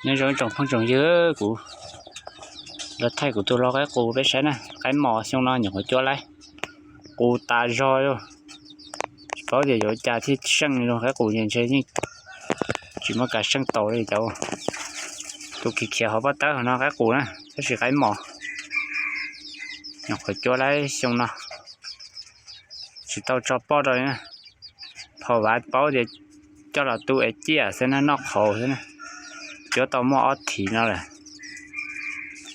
Nyob zoo tsoom phooj tsoom ywg, kuv los thaij kuv tus lau qaib qus peb saib na. Qaib mos xyoo no nyuam qhuav cuab laib, qus tas zog li. Tsis paub tias yuav ua cas thiaj seej li, qaib qus ntshe yeej tsis muaj kas seej taus li cov. Tus khiav khiav hauv pob tawb hauv no qaib qus na, tab sis qaib mos nyuam qhuav cuab laib xyoo no, tsis tau tso poj rau li na. Phom vav paub tias coj los tu es ciaj xwb na, noj qhauv xwb na. Cuab tau muaj ob thiv no lawm.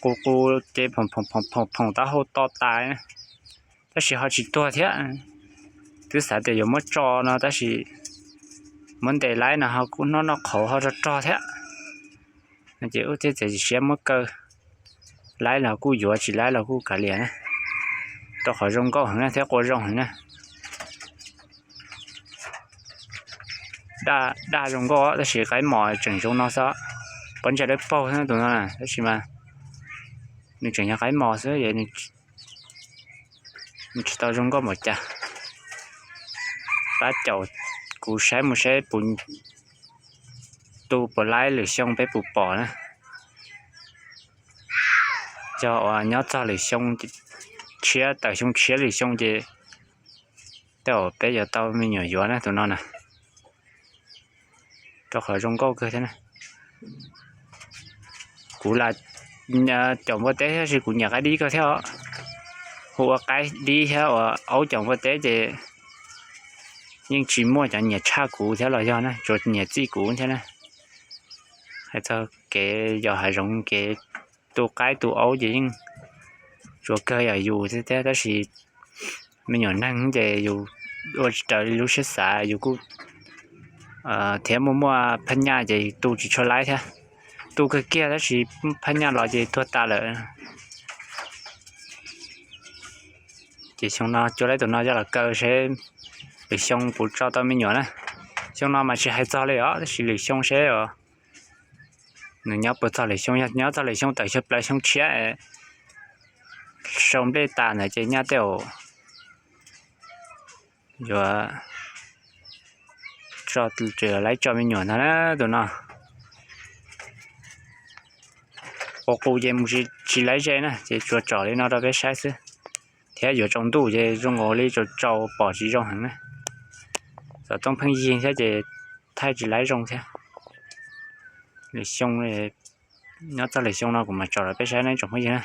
Qus qus ces phoom phoom phoom phoom taub hau to tas na, tab sis ho tsis tuag thiab. Twb xav tias yuav muab tso no tab sis muab ntes laib no ho kuj noj noj qhauv ho rog rog thiab. No ces ub thiab txiav txim siab muab kaw, laib los kuj yuav, tsis laib los kuj kav liam na, rau qhov zoo nkauj heev na thiab qua zoo heev na. Daj zoo nkauj tab sis qaib mos tseem zoo no xwb, pob ntseg dawb paug xwb tus no na, tab sis mas nws tseem yog qaib mos xwb, nws tsis tau zoo nkauj npaum cas. Pab caum kuv saib mus saib puas tu puas laib lwm xyoo peb puas pom na. Yog uas nyob txog lwm xyoo tshiab, tawm xyoo tshiab lwm xyoo ces tej zaum peb yuav tau me nyuam yuav na tus no na, rau qhov zoo nkauj kawg thiab na. Kuv lam caum npua teb tab sis kuv nyiam qaib dib kawg thiab os. Hu ua qaib dib thiab uas aub caum npua teb ces yeej tsis muaj cov nyiam tshaj kuv thiab los yog na, tsuas nyiam txij kuv thiab na. Hais txog kev yos hav zoov kev tu qaib tu aub ces yeej tsuas kawg yam yus thiab, tab sis me nyuam neeg ces yus ua tsis raws li lub siab xav, yus kuj thiab muaj muaj phab nyaj ces tu tsis tshua laib thiab. Tu kawg kiag tab sis phab nyaj los ces tuag tas lawm. Ces xyoo no cuab laib tus no coj los kaw seb lwm xyoo puas tso tau me nyuam na. Xyoo no mas tsis hais txog li os, tab sis lwm xyoo seb os nws nyob puas txog lwm xyoo. Yog nyob txog lwm xyoo tawm xyoo plaws xyoo tshiab sau nplej tas ntawd ces nyaj tej zaum yuav laib tso me nyuam ntag na tus no. Qus qus ces mus tsis laib ze na ces tsuas tsom li no rau peb saib xwb, thiab yuav tsaus ntuj ces zoo nkaus li tsaus tsaus pom tsis zoo heev na. Xov tooj pheej yig thiab ces thaij tsis laib zoo thiab. Lwm xyoo, nyob txog lwm xyoo no kuv mam tsom rau peb saib na tsoom phooj ywg na.